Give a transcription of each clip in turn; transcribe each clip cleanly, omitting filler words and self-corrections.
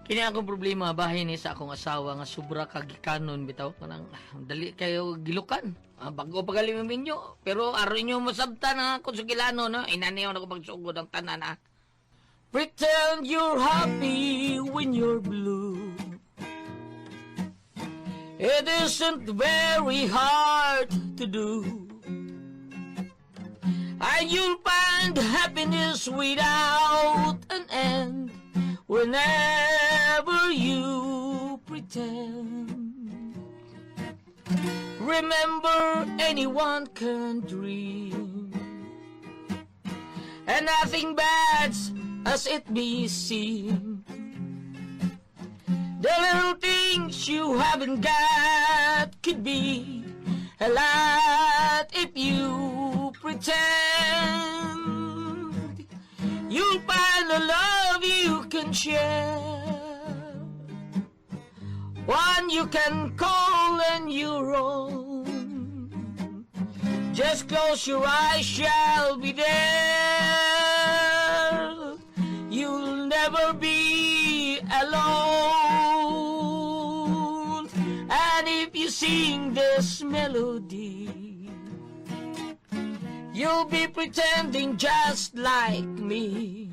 Kini akong problema bahin ni sa akong asawa nga sobra kagikanon bitaw kanang dali kayo gilukan. Bago pa gali minyo pero aron inyo masabtan ang akong sugilano no inaniw na ko pagsugod ang tanan ah. Pretend you're happy when you're blue. It isn't very hard to do. And you'll find happiness without an end whenever you pretend. Remember, anyone can dream, and nothing bad's as it may seem. The little things you haven't got could be a lot if you pretend. You'll find a love you can share, one you can call and your own. Just close your eyes, she'll be there. You'll never be alone. And if you sing this melody, you'll be pretending just like me.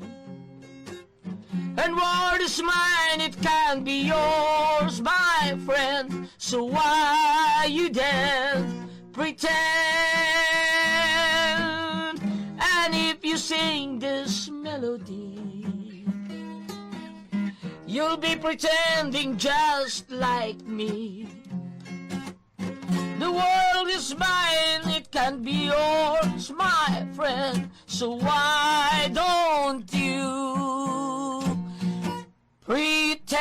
And what is mine, it can be yours, my friend. So why you then pretend? And if you sing this melody, you'll be pretending just like me. The world is mine, it can be yours, my friend. So why don't you pretend?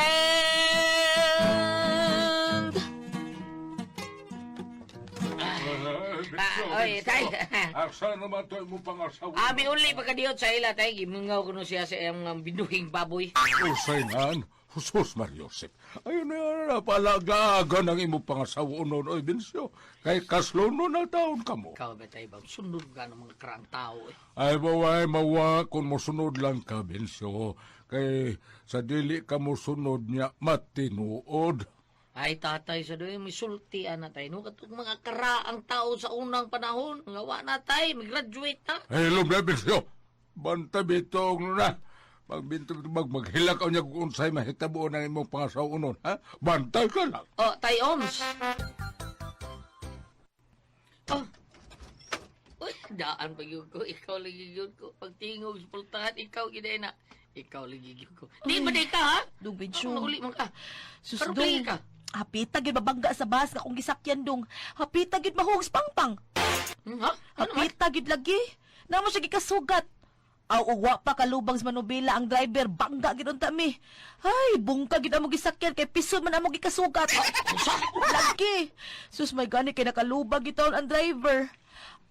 Oy, tay. Asa naman to imong pangasawa? Abi uli pagkadiyot sa ila tay, gimingaw ko no siya sa iyang binuhing baboy. Usay nan, Jesus Mariosep. Ayun na palagaga ng imong pangasawa noon, oy, Bencio. Kay kaslono na taon ka mo. Ikaw ba tay bang sunod ka ng mga karang tao eh. Ay, maway, mawa, kung mosunod lang ka, Bencio. Kay sa dili ka mosunod niya, matinuod. Ay tatay sa doy, may sulti ana tay no katong mga karaang tao sa unang panahon. Nga wa na tay, may graduate na. Ay, lumna, Bencio. Banta bitong na. Pagbinto mag maghilak ka niya kung unsay mahitabo ng imong pangasawa noon, ha? Bantay ka lang. Oh, tay Oms. Oh. Uy, daan pa yun ko. Ikaw lagi yun ko. Pagtingog sa pultahan, ikaw ginay na. Ikaw lagi yun ko. Di ba di ka, ha? Dong, Bencho. Ano, uli man ka. Sus, Pero dong. play ka. Hapita gyud mabangga sa bus nga akong gisakyan dong. Hapita gyud mahugs pangpang. Ha? Ano man? Hapita gyud lagi. Namo siya gikasugat. Aw uwa pa kalubang sa manubela ang driver bangga gyud unta mi. Ay bungka gyud amo gisakyan kay pisod man amo gikasugat. Lagi. Sus may gani kay nakalubag gyud taon ang driver.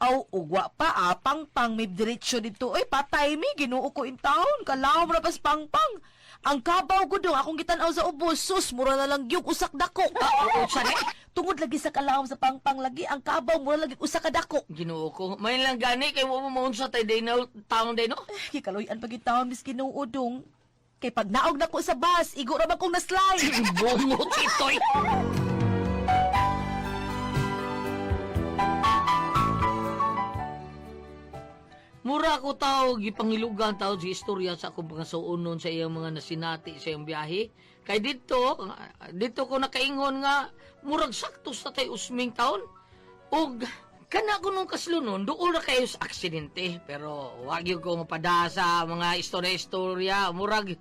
Aw ugwa pa apang pang may diretsyo dito. Oy patay mi Ginoo ko in town. Kalawom ra pas pangpang. Ang kabaw gud dong akong gitan-aw sa ubos. Sus mura na lang gyud usak dako. Usa ni? Tungod lagi sa kalawom sa pangpang lagi ang kabaw mura lagi usa ka dako. Ginoo ko. May lang gani kay mo maunsa tay day na taon day no. Kikaluyan pag yung taon, Miss Ginoo dong. Kay pag naog na ko sa bus, igo ra ba kong na-slide? Bungot itoy. Mura ko tao, gipangilugan tao sa istorya sa akong pangasuonon sa iyang mga nasinati sa iyang biyahe. Kay dito, dito ko nakaingon nga, murag sakto sa tay usming taon. Og kana ko nung kaslunon, doon na kayo sa aksidente. Pero wag yun ko mapada sa mga istorya-istorya. Murag,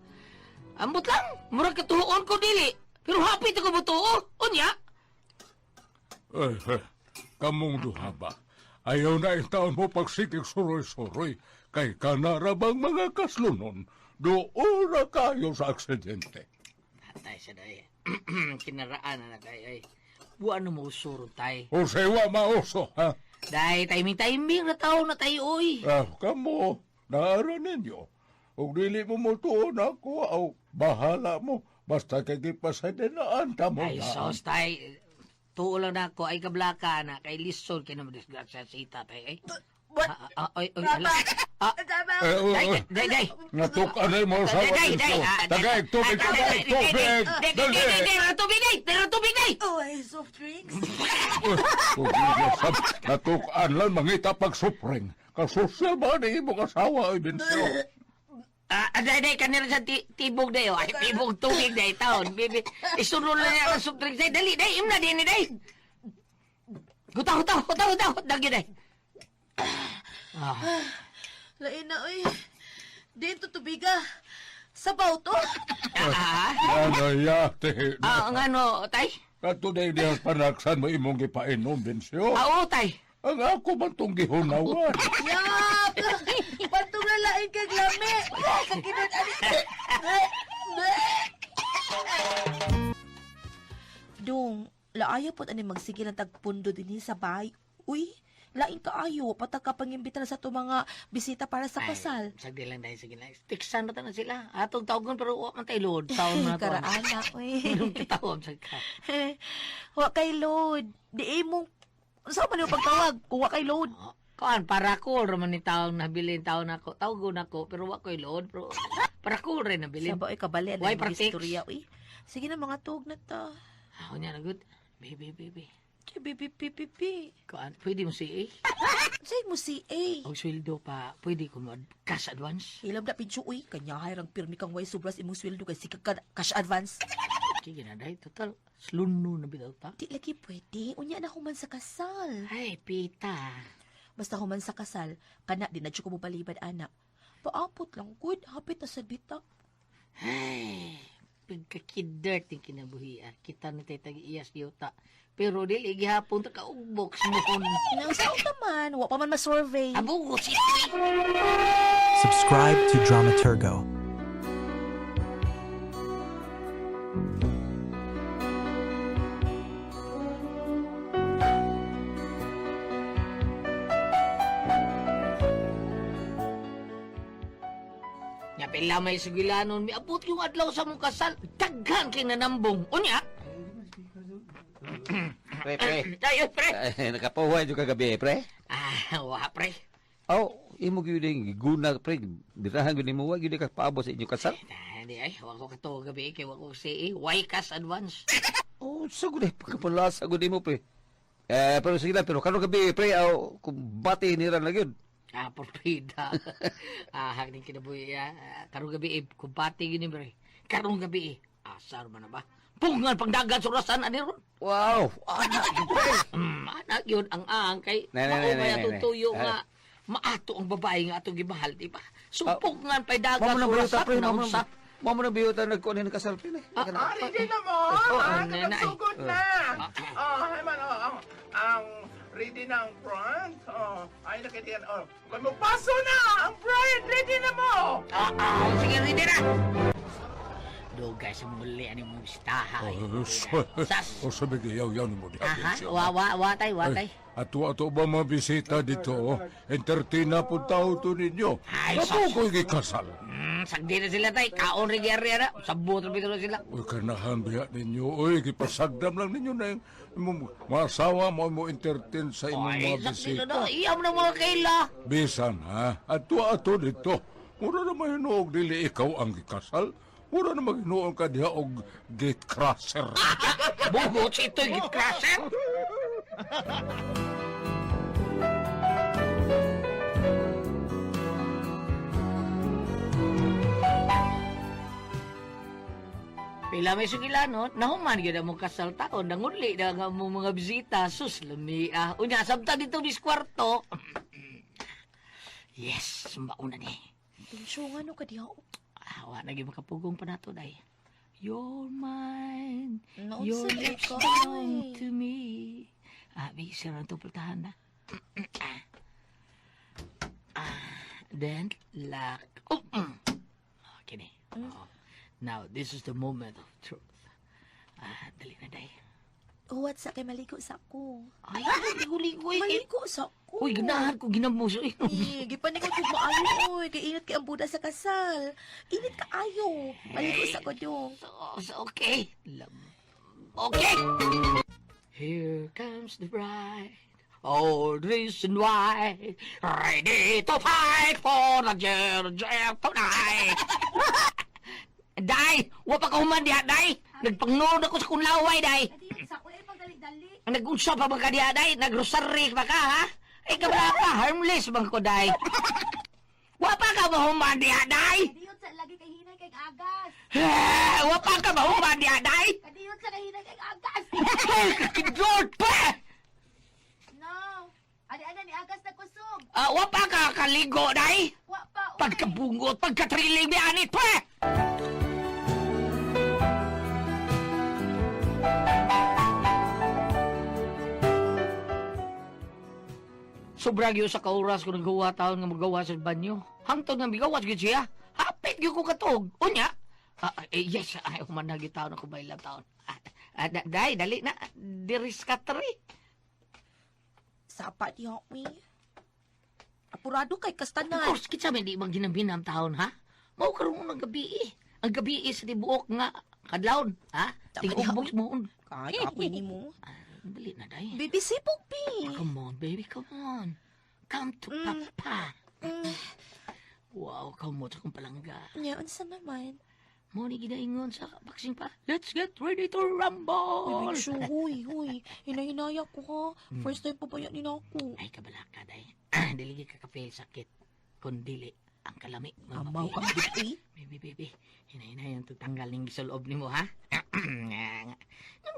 ambot lang, murag katuon ko dili. Pero hapit ako butuo. Unya, Ay, ay, kamong duha ba? Ayaw na taon mo pagsikig suroy-suroy. Kay kanarabang mga kaslunon, doon na kayo sa aksidente. Atay sa day. Kinaraan na na tay ay. Buwan na mo usuro tay. O sewa mauso, ha? Day, timing-timing na tao na tayo, oy. Ah, kamo, naara ninyo. Ug dili mo mutuon ako, aw, bahala mo. Basta kay gipasadenaan ta mo. Ay, sos, tay. Tuo lang na ako, ay kablaka na, kay lisod kay naman disgrasya sita, tay. Ay. Ah, ah, ay, ay, ala. Ah, Eh, oh, day, oh. day, day. Natukanay mo sa Day, day, day. Ah, day. Tagay, tubig, Ah, tagay, day, day, tubig. day, day, day, day, day, day, tubig, day, day, tubig, day. Oh, ay, soft drinks. Uy, natukan lang mangita pag supring. Kasosyal ba ni imong asawa ay Bensyo? Ah, ah, day, day, kanila sa tibog day, oh. Ay, tibog tubig day, taon. Bibi, isunod lang niya ang soft drinks, day. Dali, day, imna din, day. Huta, huta, huta, huta, dagi, day. Ah, Lain na, oy. Diin to tubiga. Sabaw to. ah, ah, Ano yate? ah, ang ano, tay? Kato na niya panaksan mo imong gipainom, Bensyo. Ah, oo, tay. Ang ako man tong gihunawan. Yap! Pantong lalain kag lami. Kakinod ani. Dong, laaya pod ani magsigil ang tagpundo dinhi sa bahay. Uy, lain kaayo patag ka pangimbitar sa to mga bisita para sa kasal. Ay, sagdi lang dahil, sige lang. Tiksan na tanan sila. Atong tawagon pero wa man tayo load. Taon na to. Karaana, uy. Anong kitawag sa ka? Wa kay load. Di mo Unsa man yung pagtawag kung wa kay load? Oh, kuan para cool raman ni taong nabilin taon nako. Tawagon ako pero wa ko'y load pero para cool rin nabilin. Saba oy kabali Why ang para text? istorya uy. Sige na mga tug na ta. Ako niya na good. Baby, baby. Kay baby p p p. Kuan, pwede mo si A? Say mo si A. Og sweldo pa, pwede ko mo cash advance. Ilam na pidyo uy, kanyahay rang pirmi kang way sobras imong sweldo kay sige ka cash advance. Sige na dahil, total, sluno na bitaw ta. Di lagi pwede, unya na human sa kasal. Ay, pita. Basta human sa kasal, kana di na jud ko mobalibad ana. Paapot lang gud, hapit na sa bita. Ay, pagkakidert yung kinabuhi ah. Kita na tayo tag-iyas yuta. Pero dili gihapon ta kaugbok sa mukon. Nang sao man, wa pa man ma-survey. Abugos ito. Subscribe to Dramaturgo. Nga pila may sugilanon, miabot yung adlaw sa mong kasal. Daghan kay nanambong. Unya. Pre, pre. Ay, ay, pre. Ay, nakapahuway yung kagabi, pre. Ah, wa pre. Oh, imo gyud yung guna, pre. Birahan gyud nimo, wa gyud ka paabot sa inyong kasal. Ah, di ay, wa ko kato gabi kay wa ko si Why cash advance? Oh, sagud eh, pagkapala, sagud nimo, pre. Eh, pero sige lang, pero karon gabi, pre, aw, kung bati nira na gyud. Ah, porpida. Ah, hagning kinabuhi ah. Karong gabi eh, kumpati gini pre. Karong gabi eh. Asar man na ba? Pungan pagdagan sa orasan ani ron. Wow, anak gyud, pre. Anak yun ang ang kay Nay, nay, mao nay, may nay, atong nay. tuyo Ah. nga maato ang babae nga atong gimahal, di ba? Sumpok nga pa'y dagat Mamo na biyuta, orasan pre, na mamo unsa. na. Mamo na biyuta nagkuan ni kasal, pre. Nay. Ah, Ah, ready na mo? Oh, Ah, ano na, eh. kakagsugod na. Oh, ay man, oh, ang ready na ang front. Oh, ay nakitiyan. Oh, kung magpaso na ang bride, ready na mo. Ah, ah, sige, ready na. Dugay sa muli ani mong bisitaha. eh. Sas. O sabi yaw yaw ni mo diha, Aha, Bensyo. wa wa wa tay, wa tay. Ay, ato ato ba mga bisita dito? Oh? Entertain na po tao to ninyo. Ay, Ato sus. ko'y gikasal. Sagdi na sila tay, kaon rin gyari ana. Sabot ra bitaw na sila. Uy, kanahan biya ninyo. Uy, gipasagdam lang ninyo na yung imong mga asawa mo mo entertain sa imong Ay, mga sagdi bisita. na na. Iyam na mga kaila. Bisan ha, ato ato dito. Mura na mahinuog dili ikaw ang gikasal. Mura na maghinuog ka diha og gate crasher. Bugot si ito'y gitkraser. Pila may sugilanon, nahuman gyud ang mong kasal taon, nanguli na nga mo mga bisita, sus lami ah. Unya samtang dito bis kwarto. Yes, mauna ni. Pinsyo nga no kadiha. Ah, wa na gyud makapugong pa nato day. You're mine. Naunsa Your di lips ka, belong oy. to me. Ah, may isa lang itong pultahan na. Ah, then, lock. Oh, Okay ni. Oo. Now, this is the moment of truth. Ah, dali na, day. Huwat sa kay maligo sa ko. Ay, ligo-ligo. eh. Maligo sa ko. Uy, ganahan ko ginamuso. Eh. Eh, gipanikot ko maayo oy, kay init kay ang buda sa kasal. Init kaayo. Maligo sa ko dong. So, okay. Okay. Here comes the bride. All this and why, ready to fight for the Georgia tonight. Day, wa pa ka human diha, day. Nagpangnood ako sa kunlaway, day. Nag-unsa pa ba ka diha, day? Nagrosary pa ka, ha? Ay, kabala ka, harmless bang ko, day? Wa pa ka mahuman diha, day? Kadiyot sa lagi kay hinay kay agas. Eh, wa pa ka mahuman diha, day? Kadiyot sa kay hinay kay agas. Ay, kakidlord pa! No. Ani ana ni agas na kusog. Ah, wa pa ka kaligo, day? Wa pa uy. Pagkabungot, pagkatriling ni anit, pa! Sobra gyud sa kauras ko nagawa taon nga magawa sa banyo. Hangtod nga migawas gyud siya. Hapit gyud ko katuog. Unya. Eh, yes, ay human na gyud taon ako bailan taon. Day, dali na. Diris ka tri. Sapa diha, uy. Apurado kay Of kastanan. course, kitsa may di bang ginambinam taon, ha? Mao karon ang gabi eh. Ang gabi eh sa tibuok nga kadlawon, ha? Tama Tingog mo. Kay kapoy nimo. Dali na, day. Baby sipog pi. Come on, baby, come on. Come to papa. Wow, come on sa akong palangga. Nya unsa naman? Mo ni ginaingon sa boxing pa. Let's get ready to rumble. Uy, Bencho, huy, huy. Hinahinaya ko ha. First time pa ba yan nina ako? Ay, kabalaka, day. Dili gyud ka kapil sakit. Kun dili ang kalami. Amaw ka gid eh. Baby, baby, hinay-hinay ang tutanggal ning gisulob nimo, ha?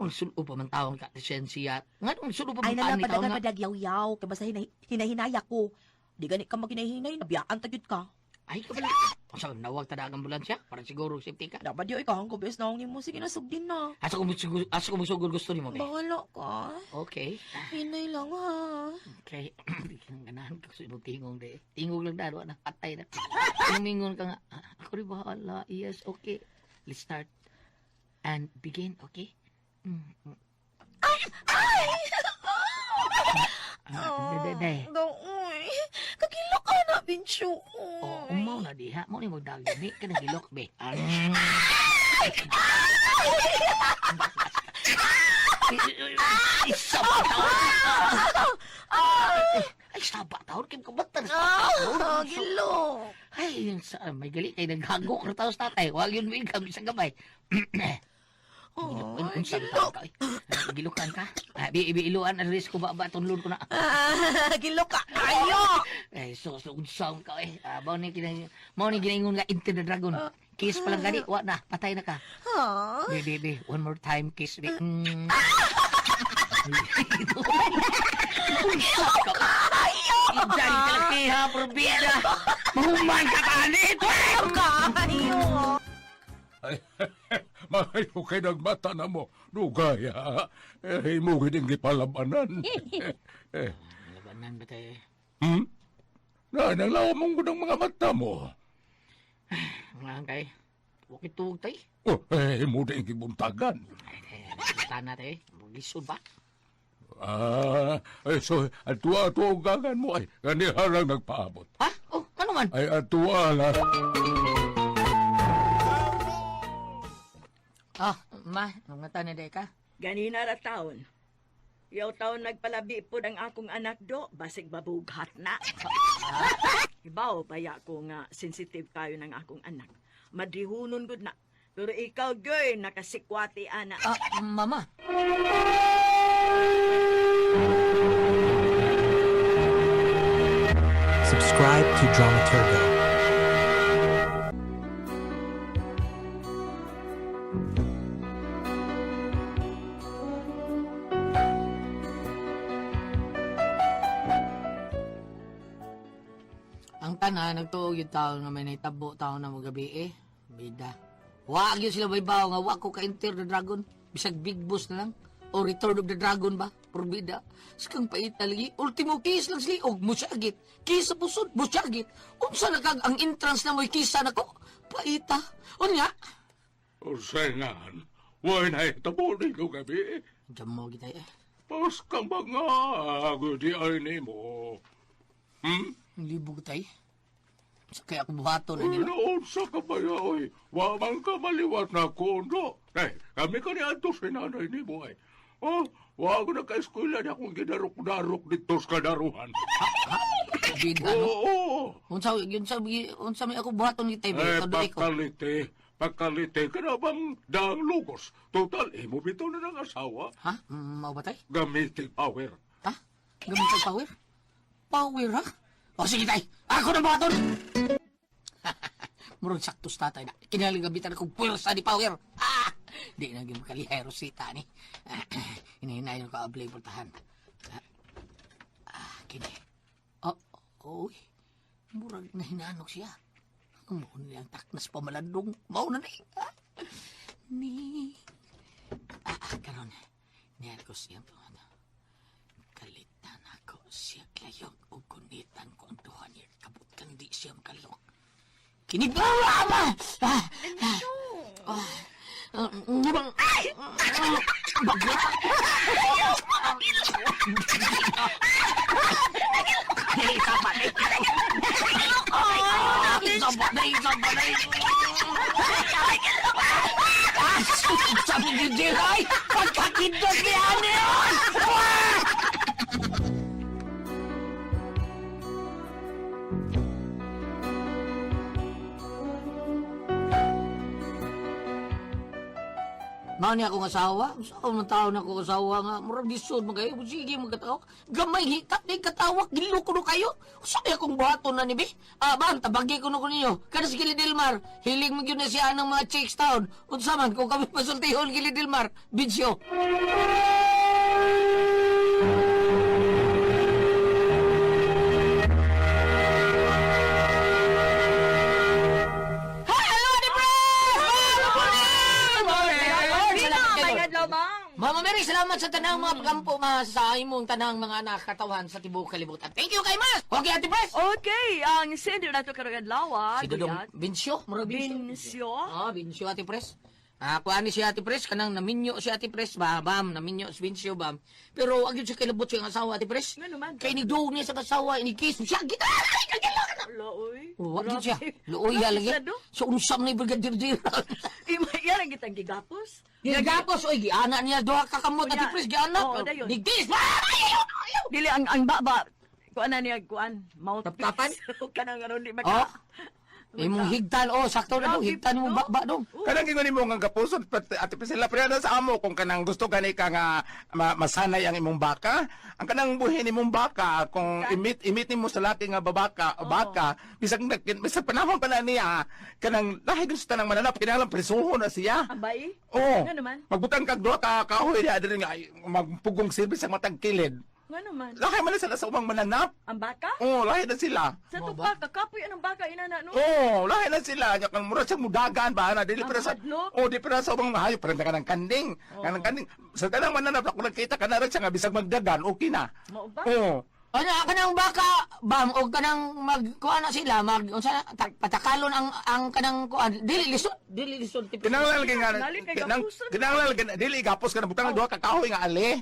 Nga sulob pa man tawon ka, lisensiya. Nga nung sulob pa Ay man na taon lang ni taon padagan nga. padag yaw-yaw kay basta hinahinaya ko. Di gani ka maghinay-hinay, nabiyaan ta gyud ka. Ay, kabalaka. Unsa man nawag ta ang ambulansya para siguro safety ka. Dapat di ikaw ang gubes na nimo sige na sugdin na. Asa ko musugod, asa ko musugod gusto nimo, be? Bahala ka. Okay. Hinay lang ha. Okay. Ganahan ka sa imong tingog de. Tingog lang daro na patay na. Tumingon ka nga. "Ah, ako rin bahala. Yes, okay. Let's start and begin, okay? Mm. Ay! Ah, de, de. Daoy. Kakilo ka na, Bencho. Oh, umaw na diha. Mo ni magdagdag. Di ka nagilok, be. Ay! Isa pa taon. Ay, saba taon. Kim kabatan. Ah, gilo. Ay, yun sa, may gali kay naghagok na taos tatay. Huwag yun, may kami sa gabay. Oh, Unsa gilo. ka? Gilukan ka? Ah, Bi, bi, iluan, ang risk ko ba, ba, tunlon ko na. Ah, gilo ka. Ayo. Eh, so, so, unsaon ka, eh. Ah, mao ni kinang, mao ni ginaingon nga Enter the Dragon. Kiss pa lang gani, wa na, patay na ka. Ha? Be, be, be, one more time, kiss me. Mm. Unsa ka? Iday ka lang, kiha, probida. Mahuman ka tani, ito. Kayo. Ay, mahayo kay nagmata na mo. Dugaya. Eh, mo gining gipalabanan. eh, Labanan ba tayo? hmm? Na, nanglawa mong gudang mga mata mo. Nga kay. Wakit tuwag tayo. Oh, eh, mo din gibuntagan. Ay, ay, tana tayo. Lisod ba? Ah, ay, so, atua-atua ugangan mo ay, ganiha lang nagpaabot. Ha? Oh, ano man? Ay, atua lang. Ah, ma, mga na day ka. Ganina ra taon. Yaw taon nagpalabi pod ang akong anak do, basig babughat na. Ibaw baya ko nga sensitive kayo ng akong anak. Madrihunon gud na. Pero ikaw goy nakasikwati ana. Ah, mama. Subscribe to Dramaturgo. Ang tanan, nagtuog yung tao nga may naitabo tao na mo gabi eh. Bida. Wa gyud sila baybaw nga wa ko ka-enter the dragon. Bisag big boss na lang. O Return of the Dragon ba? Purbida. Sakang paita lagi. Ultimo kiss lang sila. Og musagit. Kiss sa pusod. Musagit. Unsa na kag ang entrance na mo'y kisa nako. Paita. Unya. Usengan, way na itabo nito gabi. Diyan mo gitay eh. Pas kang mga di ay nimo. Hmm? Ang libog tay. Sa kaya ako buhaton na nila. Noon sa kabaya, oy. Wa man ka maliwat na kondo. Ay, kami ka ni Anto si nanay ni mo, ay. Oh, wa ko na ka-eskwela na akong gidarok-darok dito sa kadaruhan. Bida no. Oo. Unsa unsa unsa may ako buhaton ni tay Eh, ba? Kaduay ko. pakalite. Pakalite ka na bang daang lugos? Total, imo bitaw na ng asawa. Ha? Mao ba tay? Gamitin power. Ha? Gamit ang power? Power ha? O sige tay, ako na buhaton. Murag sakto sa tatay na. Kinahanglan gamitan akong puwersa ni power. Ah! Di na gyud makalihay Rosita ni. Ah, hinahinayon ko ablay pultahan. Ah, ah, kini. Oh, oy. Murag nahinanok siya. Mao ni ang taknas pamalandong. Mao na ni. Ah. Ni. Ah, ah, karon. Niyan ko siyang pangalan. Kalitan ako siya klayog o gunitan ko ang duha niya. Kabot kang di siya makalok. Kinibawa ba? Ah, ah, ah, ah, ah, bagla. Ay, isa pa, ay, isa pa, ay, isa pa, ay. Ah, sabi ni Jiray, pagkakindot ni Ane! Ah! Mao ni akong asawa, sa man taon akong asawa nga, murag lisod man kayo, sige magkatawak. Gamay hitap ni katawak, giloko no kayo. Sa akong buhaton na ni bi? Ah, bang, tabagi ko no ko ninyo. Kada si Gili Delmar, hiling mo gyud na siya ng mga chicks town. Unsa man, kung kami pasultihon, Gili Delmar, bidsyo. Hello, ni May adlaw, ma'am. Mama Mary, salamat sa tanang mga pagampo ma sa imong tanang mga nakatawan sa tibuok kalibutan. Thank you kay Mas. Okay, Ate Pres. Okay, ang sender nato karong adlaw, ah, Si Dodong Goliath. Binsyo, murag Binsyo. Binsyo? Ah, Binsyo Ate Pres. Ah, kuan ni si Ate Pres kanang naminyo si Ate Pres ba, bam, naminyo si Binsyo bam. Pero agad siya kilabot sa iyang asawa Ate Pres. Ngano man? Kay nigduog niya sa asawa, ini-kiss siya. Gita! Ay, kagilo ka na. Ala, oy. Wa gyud siya. Grabe. Luoy Grabe lagi. siya, do. So unsam ni Brigadier General. Ima, yan ang gitang gigapos. Gigapos oy giana niya duha ka kamot Ate Unya. Pres giana. Oo, dayon. Nigtis. Ay, ayaw, ayaw. Dili ang ang baba. Kuan na niya kuan, mouthpiece. Taptapan? Kanang aron di Oh. maka. Imong higtan oh, sakto na dong, Grabe, higtan mo no? ba dong. Kanang gingon nimo nga gapuson Ate Priscilla pre na sa amo kung kanang gusto gani ka nga masanay ang imong baka, ang kanang buhin nimong baka kung imit imit nimo sa laki nga babaka baka bisag bisag panahon pa na niya kanang lahi gyud sa tanang mananap kinahanglan presuhon na siya. Abay. Oo. Nga naman. Magbutang kag duha ka kahoy diha diri nga ay, magpugong silbi sa matag kilid. Nga naman. Lahi man na sila sa umang mananap. Ang baka? Oo, lahi na sila. Sa tupa, kakapoy anong baka inana no? Oo, lahi na sila. Nya kang mura siya mudagan ba na dili Ang para sa hadlok. Oh, di para sa ubang hayop para ka ng kanding. Kanang kanding. Sa tanang mananap ako nakita ka na rin siya nga bisag magdagan, okay na. Mao ba? Oo. Ano kanang baka bam og kanang mag kuan na sila mag unsa na, patakalon ang kanang kuan dili lisod tipis. Kinahanglan lagi nga Nali kay kinang- gapuson. kinahanglan lagi dili gapos ka na butang duha ka kahoy nga ali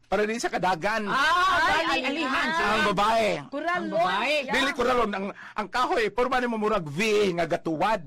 para di sa kadagan. Ah, Ay, bali alihan. Ang babae. Kuralon. Ang babae. Yeah. Dili kuralon ang ang kahoy porma nimo murag V nga gatuwad.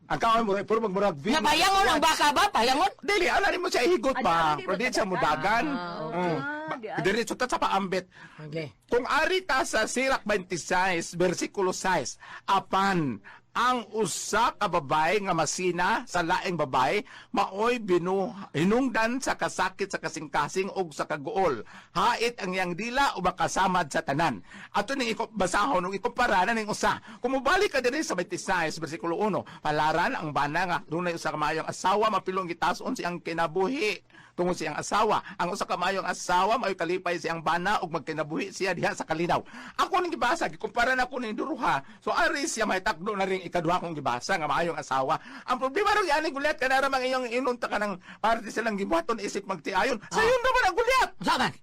Ang kahoy murag porma murag V. Na payangon ang baka ba? Payangon? Dili, ala nimo siya ihigot Ala, ba? di Pero ba di siya kadagan? mudagan. Ah, okay. Mm. Ah, di ay. Diretso ta sa paambit. Okay. Kung ari ta sa Sirach 26, versikulo 6, apan ang usa ka babae nga masina sa laing babae maoy binu hinungdan sa kasakit sa kasing-kasing ug sa kaguol. Hait ang iyang dila o makasamad sa tanan. Ato ning basahon ug ikumpara na ning usa. Kung mobalik ka diri sa 26 versikulo 1, palaran ang bana nga dunay usa ka maayong asawa mapilong gitason siyang kinabuhi tungod siyang asawa. Ang usa ka maayong asawa mao'y kalipay siyang bana ug magkinabuhi siya diha sa kalinaw. Ako ning gibasa, gikumpara na ko ning duruha. So ari siya may takdo na ring ikaduha kong gibasa nga maayong asawa. Ang problema ro yani gulyat kanara mang iyong inunta ka ng parte silang gibuhaton isip magtiayon. Sayon naman ang gulyat. Unsa man?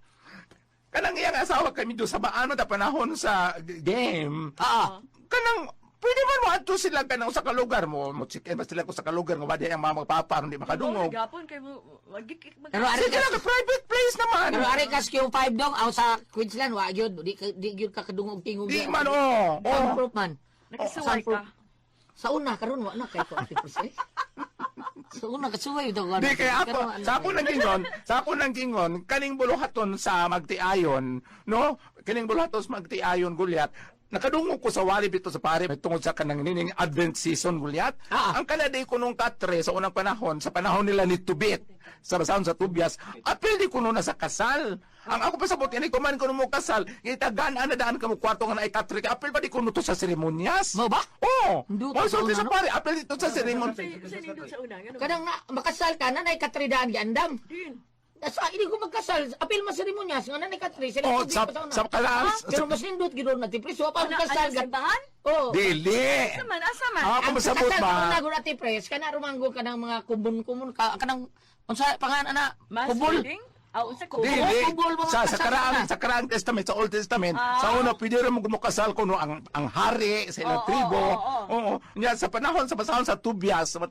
Kanang iyang asawa kay medyo sa maano ta panahon sa game. Ah. Kanang pwede man mo adto sila kanang sa kalugar mo mo chicken ba sila ko sa kalugar nga ba di ang mga magpapa aron di makadungog. Gapon kay mo wag mag Pero ari Sige lang, private place naman. Pero ari kas Q5 dong aw sa Queensland wa gyud di gyud ka kadungog tingog. Di man, oo. Oo. Soundproof man. Nakisuway Soundproof. ka. Sa una karon wa na kay ko Ate Pres. eh. Sa una kasuway ito ko. Di kaya ako, sa ako nang gingon, kaning buluhaton sa magtiayon, no? Kaning buluhaton sa magtiayon gulyat. Nakadungog ko sa wali bito sa pare tungod sa kanang nining Advent season gulyat. Ang kanaday ko nung katre sa unang panahon, sa panahon nila ni Tubit, sa basahon sa Tubias, apil di ko na sa kasal. Ang ako pa sabot ini kuman ko mo kasal, itagan ana daan ka mo kwarto nga naay katre, kay apil pa di ko to sa seremonyas. Mao ba? Oo. Hindi Mo ko sulti sa sa una, no? pare, apil dito sa seremon. Sa nindot sa una, ngano? Kanang na, makasal ka na nay katridaan giandam. Din. Sa hindi ko magkasal, apil man seremonyas nga nanay katri sila Oh, tubig pa una. sa kalaan- Pero mas nindot gid na ti preso pa Ana, kasal ana, simbahan? Oh. Dili. Asa man, asa man? Ako Ang masabot kasal ba? sa una gud ati pres kana rumanggo kanang mga kubon-kubon ka kanang unsa pangan ana Mass kubol. wedding? Ah, unsa kubol? Dili. Kubol, mga Sa kasal karaang na. sa karaang testament, sa Old Testament, sa una pwede ra mo gumukasal kuno ang hari sa ilang Oo, tribo. oo, oo. Oo. Nya sa panahon sa panahon sa Tubias, sa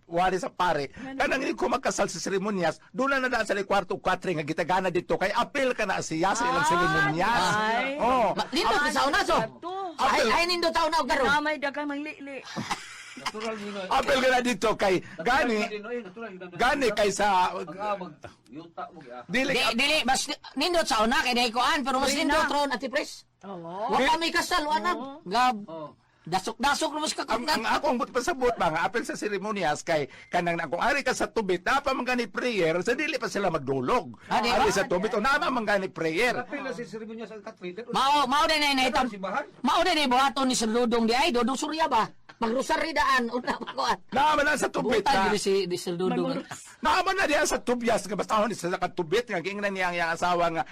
wali sa pare, kanang hindi ko magkasal sa seremonyas, doon na na sa kwarto katre nga gitagana dito kay apil ka na siya sa ilang seremonyas. Ay. Oo. Nindot sa una so. Ato. Ay ay nindot sa una og karon. Namay daghang manglili. Natural yun. Apil ka na dito kay gani gani kay sa Yuta mo gi. dili Di, dili mas nindot sa una kay dai koan pero mas nindot ron ati pres. Oo. Wa pa may kasal wa na. Gab. Dasok-dasok ra mas Ang kakapnan. akong pasabot ba nga apil sa seremonyas kay kanang akong ari ka sa tubit napa man gani prayer sa dili pa sila magdulog. Ah, di ba? Ari sa tubit o napa man gani prayer. Apil na si seremonya sa katri. Mao mao din na itam. Simbahan. Mao din buhaton ni Sir Dudong di ay Dudong Surya ba? Magrosary daan una pa koan. Naman na sa tubit Butan na. gyud si di Sir Dudong. Naman na diya sa tubyas nga basta sa katubit nga giingnan niya ang iyang asawa nga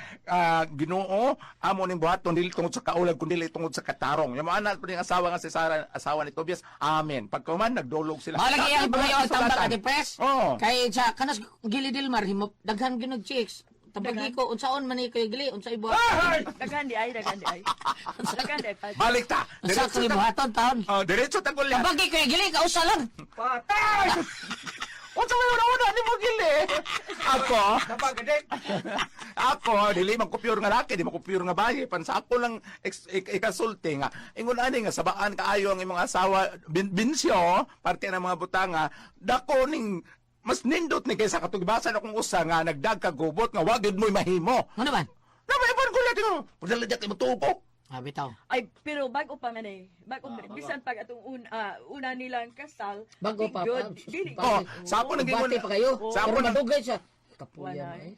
Ginoo amo ning buhaton dili tungod sa kaulag kundi dili tungod sa katarong. Yung mga anak po ning asawa nga si Sara asawa ni Tobias. Amen. Pagkuman nagdulog sila. Mao lagi ang pangayo ang tambak Sulatan. ati pres. Oo. Kay sa kanas Gili Dilmar himo daghan gyud nag chicks. Tabagi ko unsaon man ni kay Gili unsa ibuhat. Ay! Daghan di ay, daghan di ay. Daghan di ay. Pat. Balik ta. Unsa Diretso ko ta. ibuhaton taon. Oh, diretso ta gulyat. Tabagi ko Gili kausa lang. Patay! Unsa may una-una ni mo gili? Ako, Napagadik. ako dili man ko pure nga laki, di man ko pure nga bayi, pan sa ako lang ikasulti nga. Ingon ani nga sabaan kaayo ang imong asawa binsyo, parte ng mga butanga, dako ning mas nindot ni kaysa katugbasan akong usa nga nagdag ka gubot nga wa gyud mo'y mahimo. Ano man? Nabaiban ko lang mo. Padala diya kay motubo. Ah, bitaw. Ay, pero bago pa man eh. Bago pa. Bisan pag atong una nilang kasal. Bago di pa. Good, dili Oh, sa ako nang gingon. Bati pa kayo. Sa ako Pero nang madugay siya. Kapuya Wala mo eh.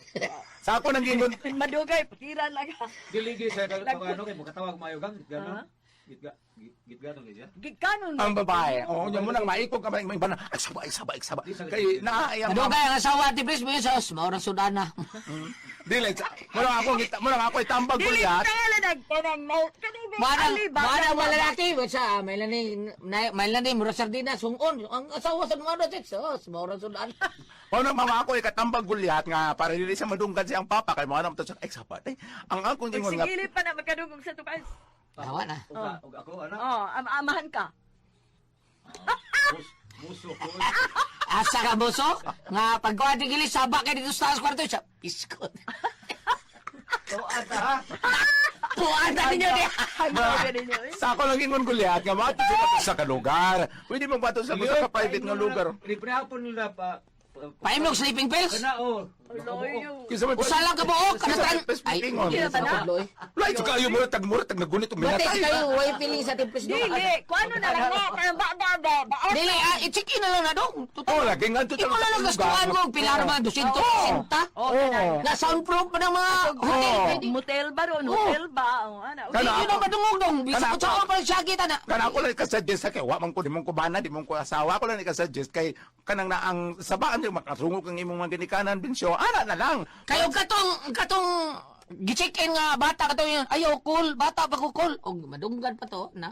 sa ako nang gingon. Madugay, pakiran lang. Dili gi sa ano kay makatawag mayo gang gitganon. Gitga gitganon kay siya. Gikanon. Ang babae. Oh, nya mo nang maikog ka may bana. Ay saba, ay saba, ay saba. Kay naa iyang Madugay ang asawa ati pres mo yun sa maurang sudana. Dili, mo lang ako ngita, mo lang ako itambag ko Dili lihat. tangala nagtanang na. Manang manang malalaki sa may lani may lani mura sardina sungon ang asawa sa mga dosis oh maurang sudana. Mo nang mama ako ikatambag gulyat nga para dili siya madunggan siyang papa kay mo anam to siya ay saba day. Ang akong ingon nga Sigili pa na magkadugog sa tukas. Tawa na. Ug ako ana. Oh, amahan ka. Muso ko. Asa ka boso nga pagkuha di gili saba kay dito sa taas kwarto siya piskot. Tuan ta ha. Puan na ninyo di. Hanggang ninyo eh. sa ako lang ingon gulyat nga mato sila sa ka lugar. Pwede mo bato sa sa ka private nga lugar. Libre hapon nila pa. Paimnog sleeping pills. Kana oh. Loyo. Kinsa man Usa lang ka buok Kinsa kada man tan. Ay, Ay, ba na? Lai kayo mo tag mura tag nagunit og Bate minatay. kayo way feeling sa timples do. Dili, kuano na lang na. Kanang ba ba ba ba. Dili, i-check in na lang na dong. Oh, lagi nga to Imo na lang gastuhan mo, pilar man, 260. Oh, Oo. Na soundproof pa ng mga hotel. Pwede. Motel ba ron? Hotel ba? Oh, ana. Kana Hindi na ako- madungog dong. Bisa Kana ko sa pa siya kita na. Kana ako lang ikasuggest sa kay wa man ko di mong kubana, di mong ko asawa ko lang ikasuggest kay kanang na ang sabaan yung makasungog ang imong mga ginikanan binsyo, ana na lang. Kayo katong katong gi-check in nga bata katong yun. Ayaw cool, bata pa ko cool. Og madunggan pa to na.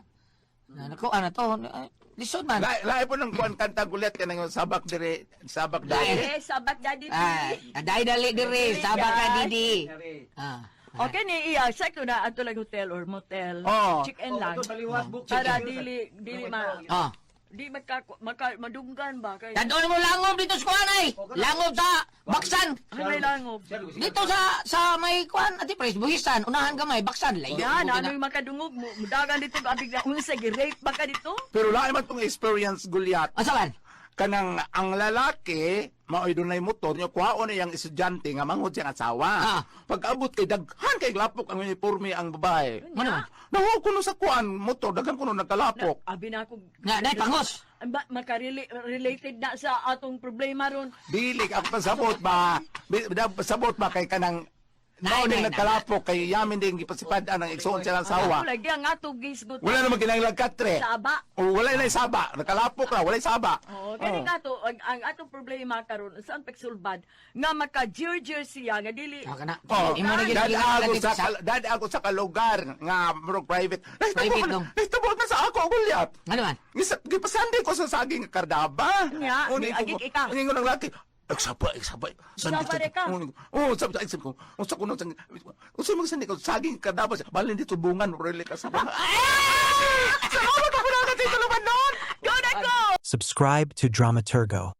Na nako ana to. Ay, lisod man. Lahi lahi po ng kuan kanta gulyat kanang sabak dire, sabak dali. Eh, sabat daddy. Ah, aday dali dire, saba ka didi. Ah. Okay ni iya, sakto na ato lang hotel or motel. Oo. Check in lang. Ito sa liwas book. Para dili dili ma Ah. di maka, maka madunggan ba kay. Dadon mo langob dito sa kuan ay. Langob sa Baksan. Ano may langob? Dito sa may kuan ati pres buhisan, unahan gamay Baksan layo. Yan, mo ano gina. yung makadungog mo? Mudagan dito, abig na unsa gi-rape ba ka dito? Pero lahi man tong experience gulyat. Asa man? Kanang ang lalaki maoy dunay motor nya kuhaon iyang estudyante nga manghod siyang asawa. Pag-abot kay daghan kay lapok ang uniforme ang babae. Ano man? Nahuo kuno sa kuan motor, daghan kuno nagkalapok. Abi na ako. Na, nay, pangos. Ba, makarelate related na sa atong problema ron. Dili ako pasabot ba? Pasabot ba kay kanang Nay, mao nay, ning nagkalapok kay yamin din gipasipad-an ang igsoon siya ng asawa. Ako lagi ang atong gisgot. Wala naman kinahanglan katre. Saba. O wala na saba, nakalapok ra, wala saba. Oo, kani nga to, ang atong problema karon saan pagsulbad nga maka-jir-jir siya nga dili Ah, kana. Oh, Imo na gid dad ako sa sa dad ako sa kalugar nga murag private. Private dong. Nahitabo man sa ako gulyap. Ano man? Gisa gipasandi ko sa saging kardaba. Nya, Uni ni- ko- agig ika. Ingon ang laki. Agsaba, agsaba. Sandi Saba ka. Oh, sabi sa ko. Unsa kuno sa unsa man sandi ko saging kardaba. Balin dito bungan really ka saba. Salamat ako na dito naman noon. Go na go! Subscribe to Dramaturgo.